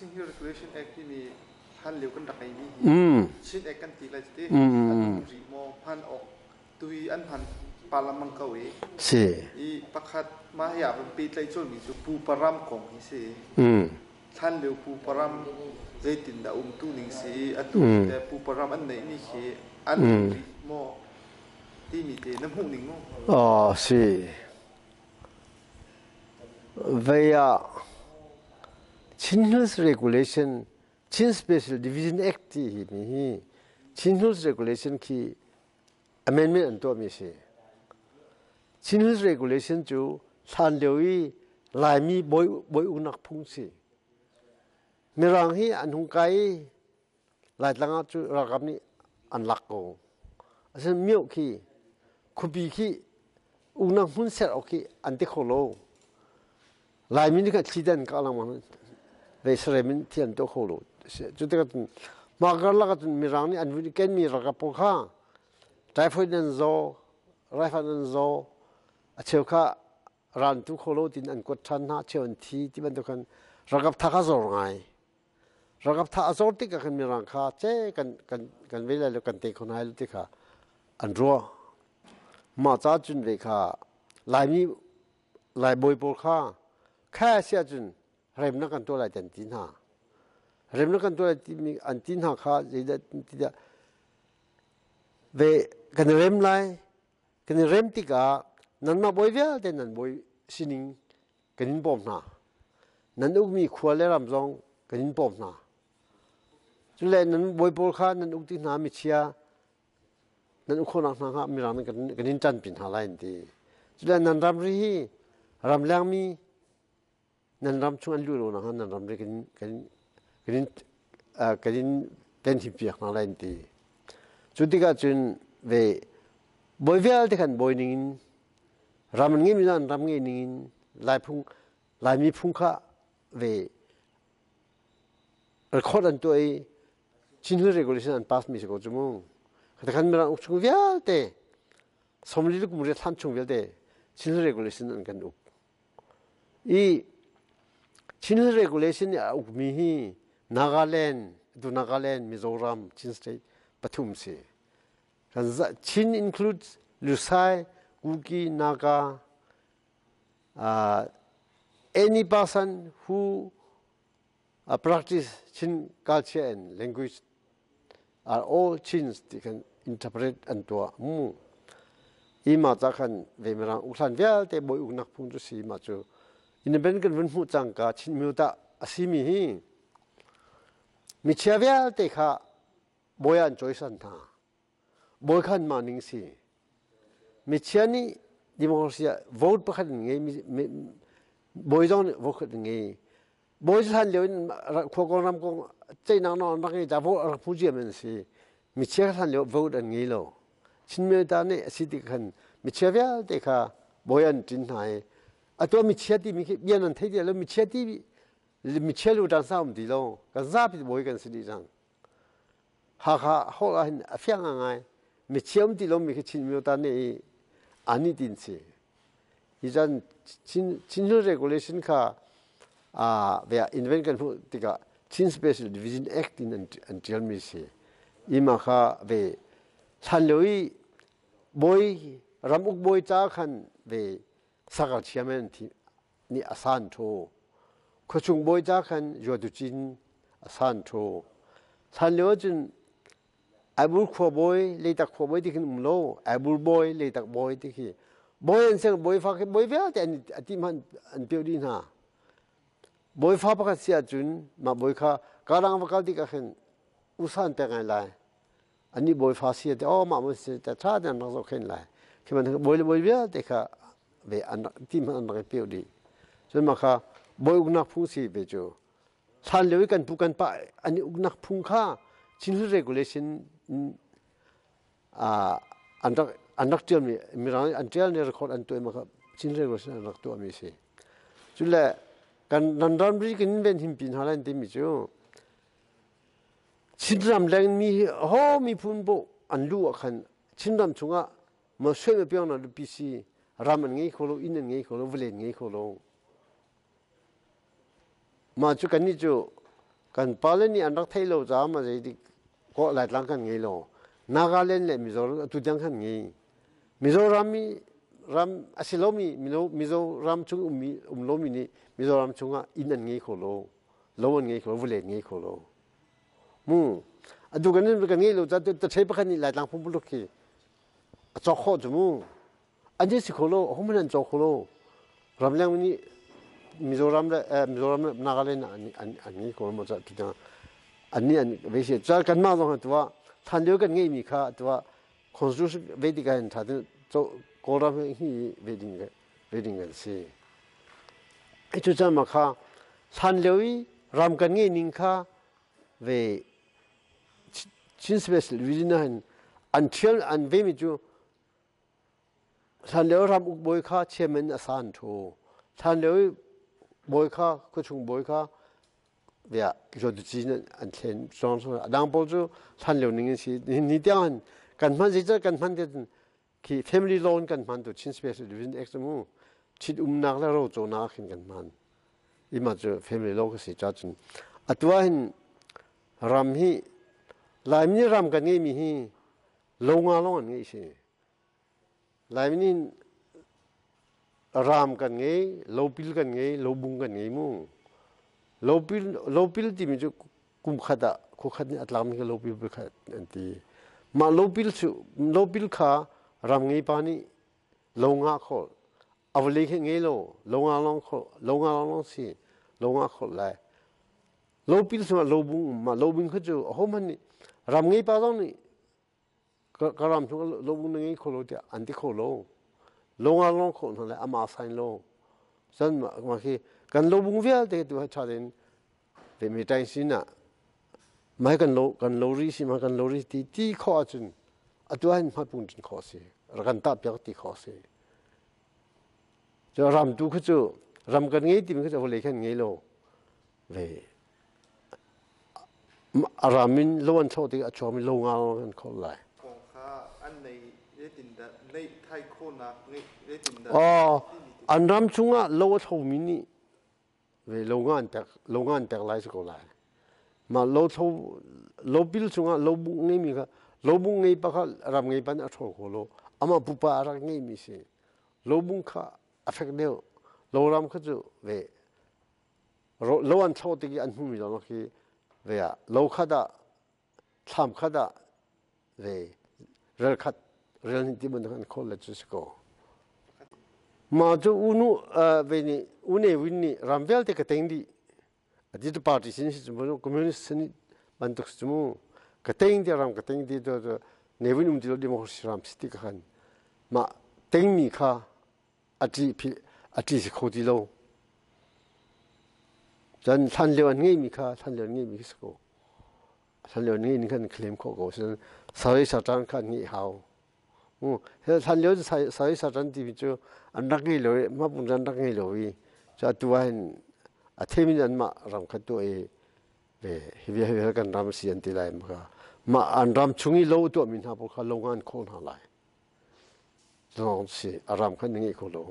Chin Hill Regulation Act timi hlan lio kan rak ngeimi hi Chin Act kan ti lai ti an um rih maw, hman awk tui an hman parliament ko i Si. I pakhat mah hi ah van pehtlaih colmi cu pupa ram kong hi si. Hlan lio pupa ram zeitindah umtu ning si i atu te pupa ram an neih mi khi an um rih maw timi te na hmuh ning mu? Oh, si. Vei ah Chin Hills Regulation, Chin Special Division Act ti hi mi hi Chin Hills Regulation khi amendment an tuahmi a si. Chin Hills Regulation cu hlan lio i Laimi bawi, bawi uknak phung si. Mirang hi an hung kai i Laitlang ah cu ralkap nih an lak ko. Asinain mioh khi khuapi khi uknak hmun ser awk khi an ti kho lo. Laimi nih khan thli te an kah lengmang, vei sarem in thi an tuah kho lo. Cu tikah cun mah karlak ah cun Mirang nih an vun i kenmi ralkap pawl kha typhoid an zaw, raifanh an zaw, a cheu kha ral an tu kho lo tiin an kuat ṭhan hna, cheu an thi ti bantuk khan ralkap tha kha zor ngai. Ralkap tha a zor tik ah khan Mirang kha ce kan kan kan ve lai lo, kan te kho hna lo ti kha an ruah. Mah ca cun ve kha Laimi Lai bawi pawl kha kha si ahcun remnak kan tuah lai ti an ti hna. Remnak kan tuah lai timi an ti hna kha zeidah ti dah ve kan i rem lai, kan i rem tikah nanmah bawi vialte nan bawi sining kan in bawm hna, nan ukmi khua le ram zong kan in bawm hna, cule nan bawi pawl kha nan uk ti hna michia nan uk khawhnak hna hnga mirang nih kan in ṭanpi hna lai an ti. Cule nan ramri hi ramlengmi nan ram chung an luh lo nakhnga nan ramri kan in tenhim piak hna lai an ti. Cu tikah cun ve bawi vialte khan bawi ning in, ram an ngeimi an ram ngei ning in Laiphung, Laimi phung kha ve record an tuah i Chin Hill Regulation an pass mi si ko cu mu. Khatakhan Mirang uk chung vialte, 40 kum riat hlan chung vialte Chin Hill Regulation an kan uk. I Chin Hill Regulation a ukmi hi Nagaland, tu Nagaland, Mizoram, Chin State pathum si. Chin includes Lusai, Kuki, Naga, any person who practice Chin culture and language are all Chins ti khan interpret an tuah mu. I ma ca khan ve mirang ukhlan vialte bawi uknak phung cu si. Ma cu independent kan vun hmuh cangka Chin myo ta a simi hi michia vialte kha bawi an cawisan hna. Bawi khan mah ning si. Michia nih democracy ah vote pakhat in ngei, bawi zong nih vote khat in ngei. Bawi hlan lio in khua kong, ram kong ceihnak nawl an rak ngei ca vote rak phu ciam an si. Michia hlan lio vote an ngei lo. Chin Myoda nih a si tik khan michia vialte kha bawi an ṭin hna i atu michia timi khi bia nan thei ti lo. Michia ti, michia lu ṭang sa um ti lo, kan zapi bawi kan si dih cang. Hakha holh ah hin a fiang ngai. Michia um ti lomi khi Chin Myoda nih i ani tin si. Hi chan Chin Chin Hill Regulation kha ve invent kan hmuh tikah Chin Special Division Act in an ṭialmi si. Ima kha ve hlan lio i bawi, ramuk bawi ca khan ve sakal chiamen thi nih a san ṭhu. Khuachung bawi ca khan Yuatucin a san ṭhu. Hlan lio ahcun Aibur khua bawi, Leitak khua bawi ti khin um lo. Aibur bawi, Leitak bawi ti khi. Bawi an seng, bawi fa khi bawi vialte an a ti hmanh an pio dih hna. Bawi fa pakhat si ahcun mah bawi kha karang va kal tik ah khin usan pek ngai lai. Anih bawi fa si te, oh, mah si te tha te an rak zohkhenh lai. Khi bantuk bawi le bawi vialte kha ve an ti hmanh an rak i pio dih. Cun mah kha bawi uknak phung si ve cu. Hlan lio i kan pu kan pa an i uknak phung kha Chin Hill Regulation an rak ṭialmi, Mirang an ṭial ni record an tuah, mah kha Chin Hill Regulation an rak tuahmi si. Cule kan nan ramri kan ven him pin hna lai timi cu Chinram leng mi ho miphun poh an luh ah khan Chinram chungah ma sui ma piang na lupi si, ram an ngei kho lo, inn an ngei kho lo, vawlei an ngei kho lo. Mah cu kannih cu Kan pale nih an rak theih lo caah ma zeitik kawh Laitlang kan ngei lo. Nagaland le Mizoram atu tiang kan ngei. Mizoram i ram a si lomi Mizoram chung ummi um lomi nih Mizoram chungah inn an ngei kho lo. Lo an ngei kho lo, vawlei an ngei kho lo. Mu atu kan kan ngei lo caah taṭhe pakhat nih Laitlang pumpuluk khi a cawk khawh cu mu. An si kho lo, ahohmanh an cawk kho lo. Ramleng nih Mizoram le Mizoram le Nagaland an an an ngei ko maw tu tiang an nih an ve si. Cun kanmah zong atu ah hlan lio kan ngeihmi kha atu ah constitution ve tik ah hin ṭha tein Kawlram hi ve ding ve ding kan si. Cu caan mah kha hlan lio i ram kan ngeih ning kha ve Chin Special Region ah hin an ṭhial an vemi cu Hlanlio ramuk bawi kha chairman a san ṭhu. Hlanlio i bawi kha khuachung bawi kha bia Jodeci an thlen a dang pawl cu hlanlio ning in si. Ni tiang hin kan hman zeicah kan hman ti khi family loan kan hman tu Chin Special Division Act mu Chin umnak le roconak khin kan hman. Ima cu family law ka si cha cun atu ah hin ram hi Laimi ram kan ngeimi hi lo nga lawng an ngeih si. Laimi nih ram kan ngei, lopil kan ngei, lobung kan ngei mu. Lopil, lopil timi cu kum khat ah khua khat nih a tlakmi kha lopil khat an ti. Mah lopil cu lopil kha ram ngei pa nih lo nga khawh a vawlei kha ngei lo, lo nga lawng khawh, lo nga lawng si, lo nga khawh lai. Lopil chungah lobung um mah lobung kha cu ahohmanh nih ram ngei pa zong nih ka ram chung lobung na ngei kho lo tiah an ti kho lo. Lo nga long kho hna le ama sain lo. Cun mah khi kan lobung vialte tu ha ṭha tein ve mi ṭaing sin ah mai kan lo kan lo ri si ma kan lo ri ti ti kho ahcun atu ahhin hmapung cun kho si rak kan tah piak ti kho si. Cu ram tu khu cu ram kan ngei timi khu cu vawlei khan ngei lo. Ve a ram in lo an thlawh tik a chuakmi lo nga an khawh lai. Kong kha an nei zeitindah neih thai khawhnak ngeih zeitindah Oh, an ram chungah lo a thlomi nih ve lo nga an pek lo nga an pek lai si ko lai. Mah lo thlo lo pil chungah lo bung ngeimi kha lo bung ngei pa kha ram ngei pa nih a ṭhawl kho lo. Amah pupa a rak ngeimi si. Lo bung kha a fek deuh. Lo ram kha cu ve lo an thlo tik i an hmuhmi lawng khi ve ah lo khat ah thlam khat ah ve rel khat rel hnih ti bantuk an khawl le cu si ko. Mah cu unu ve nih une win nih ram vialte ka teng dih ati tu party sin si cu communist sin bantuk si mu ka teng ti ram ka teng ti to ne win um ti lo democracy ram si ti ka khan mah tengmi kha a ṭi si kho ti lo. Cun hlan lio an ngeihmi kha hlan lio an ngeihmi khi si ko. Hlan lio an ngeihmi khan claim khawh ko. Cun sarai satan kha an ngeih hau. Hlan lio sarai satan timi cu an rak ngei lo i mah an rak ngei lo i cu atu ah hin a themin anmah ram kha tuah i ve hi vial kan ram si an ti lai ma kha mah an ram chung i lo tuahmi hna pawl kha lo ngan khawh hna lai. Lawng si a ram kha na ngei kho lo.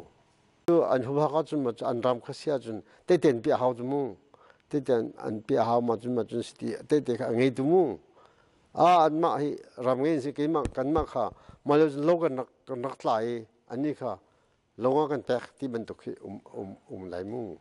An humhak ahcun ma an ram kha si ahcun teten piah hau cu mu. Teten an piah hau ma cun ma cun si ti tete kha a ngei tu mu. A anmah hi ram ngei si keimah kanmah kha mah lo cun lo kan rak kan rak tla i annih kha lo ah kan pek ti bantuk hi um um um lai mu.